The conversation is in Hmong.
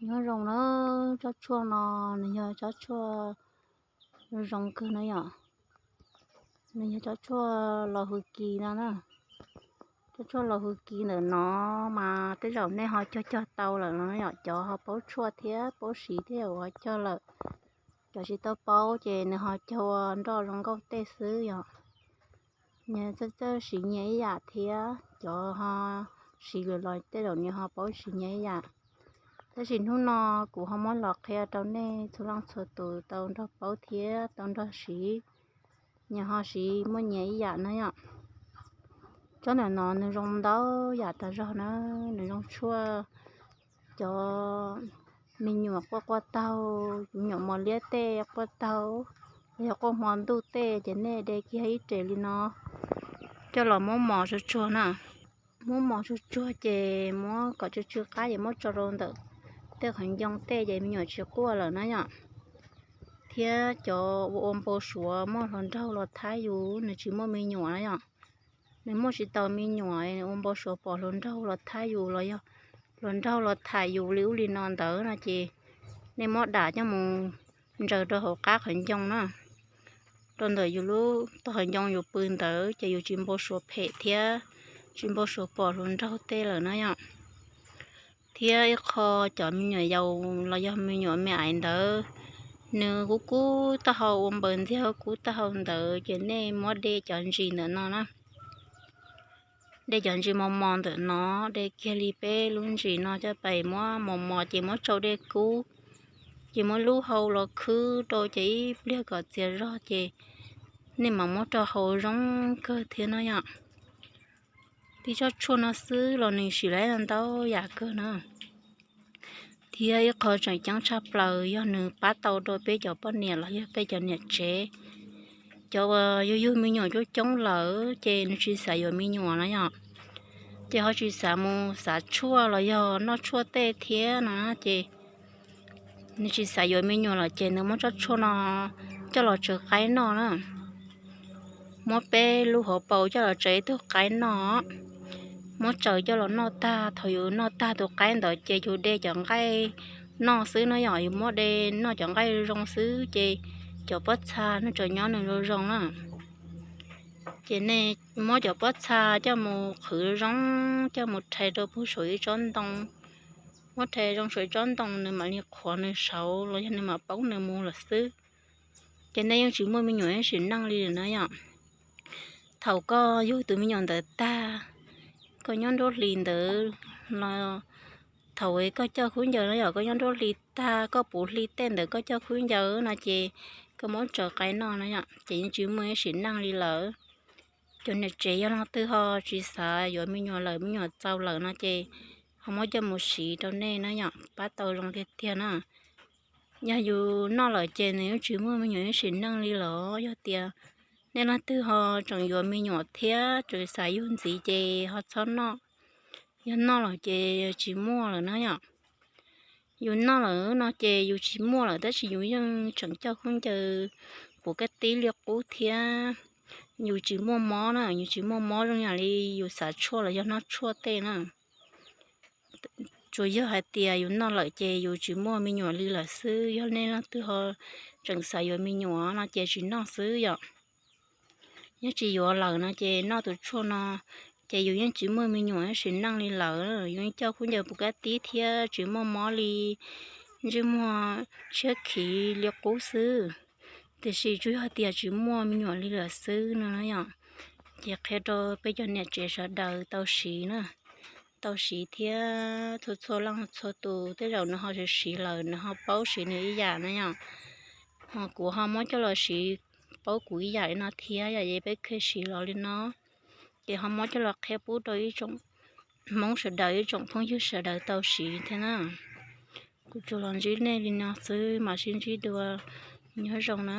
Nyob zoo na, tsob tshuaj no nws yog tsob tshuaj zoo kawg na yom. Nws yog tsob tshuaj los hws kis no na. Tsob tshuaj los hws kis ntawm no mas tej zaum nej ho cog cog tau lawm no yom, cov ho paub tshuaj thiab paub siv thiab uas ho cog lawm. Cov tsis tau paub ces nws ho cog ua nroj zoo nkauj tej xwb yom. Nyias txawj txawj siv nyias ib yam thiab, cov ho siv lawm los tej zaum nyias ho paub siv nyias ib yam. Tab sis hnub no kuv ho muab los qhia rau nej txhua leej txhua tus tau nrog paub thiab tau nrog siv, nyias ho siv muaj nyias ib yam na yom. Tsob ntawm no nws zoo ntau yam tas zog na, nws zoo tshuaj cov me nyuam quaj quaj taug, me nyuam mos liab tej quaj taug, los yog quaj hmo ntuj tej ces nej de kiag ib rev li no coj los muab mos tsuag tsuag na. Muab mos tsuag tsuag ces muab kom tsw tsw qab ces muab tso rau ntawm tej qhov ncoo tej ces me nyuam tsis quaj lawm na yom. Thiab cov ua ua npau suav muaj hluas nraug los thab yus nws tsis muaj me nyuam na yom. Nws muaj tsis tau me nyuam, ua npau suav pom hluas nraug los thab yus los yog hluas nraug los tham yus li ub li no ntawd no ces nej muab dam coj mus ntsaws rau hauv qab qhov ncoo na, rau ntawm yus lub tog qhov ncoo yus pw ntawd ces yus tsis npau suav phem thiab tsis npau suav pom hluas nraug tej lawm na yom. Thiab ib qho cov me nyuam yaus los yog me nyuam me aiv ntawd, nws kub kub taub hau ua npaws ntxiag kub taub hau ntawd ces nej muab de cov ntsis ntawm no na. De cov ntsis mos mos ntawm no, de kiag li peb lub ntsis no coj pais muab mos mos ces muab tsau dej kub, ces muab lub hau los khwb rau ces ib pliag kom txias zog ces nej mam muab rau haus zoo kawg thiab no yom. Tib tsob tshuaj no xwb los nws sim lab ntau yam kawg na. Thiab ib qho tseem ceeb tshaj plaws yog nws pab tau rau peb cov poj niam los yog peb cov niam tsev. Cov uas yug yug me nyuam coob coob lawm ces nws tsis xav yuav me nyuam no yom, ces ho tsis xav mus xav tshuaj los yog noj tshuaj tej thiab no ces nws tsis xav yuav me nyuam lawm ces nws muab tsob tshuaj no coj los tsaws qaib noj na. Muab peb lub hauv paus coj los tsaws ib tug qaib noj, muab tsaws coj los noj tag, thaum yus noj tag tus qaib ntawd ces yus de cov nqaij noj xwb no yom, yus muab de noj cov nqaij zoo xwb ces cov pob txha nws tseem nyob nws zoo zoo na. Ces nej muab cov pob txha coj mus qhwv zoo, coj mus rhais rau puag saum ib tsob ntoo. Muab rhais zoo saum ib tsob ntoo nws mam li qhuav nws saud los yog nws mam poob nws mus lawm xwb. Ces nej yeej tsis muaj me nyuam ib sim neej li lawm na yom. Thaum koj yug tus me nyuam ntawd tag, koj nyob nruab hlis ntawd los thaum koj coj khaub ncaws no yom, koj nyob nruab hlis tag koj puv hli tej ntawd koj coj khaub ncaws no ces koj muab tsaws qaib noj no yom, ces yeej tsis muaj ib sim neej li lawm. Cov niam tsev yog leej twg ho tsis xav yuav me nyuam lawm, me nyuam txaus lawm no ces ho muab coj mus siv rau nej na yom, pab tau zoo tiag tiag na. Yog yus noj lawm ces nws yeej tsis muaj me nyuam ib sim neej li los yog tias nej leej twg ho tseem yuav me nyuam thiab tseem xav yug ntxiv ces ho txhob noj. Yog noj lawm ces tsis muaj lawm na yom. Yus noj lawm no ces yus tsis muaj lawm tab sis yus yeej tseem coj khaub ncaws puv kaj tib li qub thiab. Yus tsis muaj mob na, yus tsis muaj mob zoo yam li yus xav tshuaj los yog noj tshuaj tej na. Tsuas yog hais tias yus noj lawm ces yus tsis muaj me nyuam li lawm xwb. Yog nej leej twg ho tseem xav yuav me nyuam no ces tsis noj xwb yom. Yog tsis yuav lawm no ces noj tus tshuaj no ces yus yeej tsis muaj me nyuam ib sim neej li lawm, yus yeej coj khaub ncaws puv kaj tib thiab tsis muaj mob li, ntsej muag tshiab khiv li qub xwb. Tiam sis tsuas yog tias tsis muaj me nyuam li lawm xwb no yom. Ces qhia rau peb cov niam tsev sawv daws tau siv na, tau siv thiab txhua txhua leej txhua tus tej zaum nws ho siv siv lawm nws ho paub siv nws ib yam na yom. Ho kuv ho muab coj los siv paub kuv ib yam li no thiab yom, es peb khev siv los li no. Ces ho muab coj los qhia pub rau ib tsoom Hmoob sawv daws ib tsoom phooj ywg sawv daws tau siv thiab na. Kuv tsuas los ntsib nej li no xwb mam sib ntsib dua, nyob zoo na.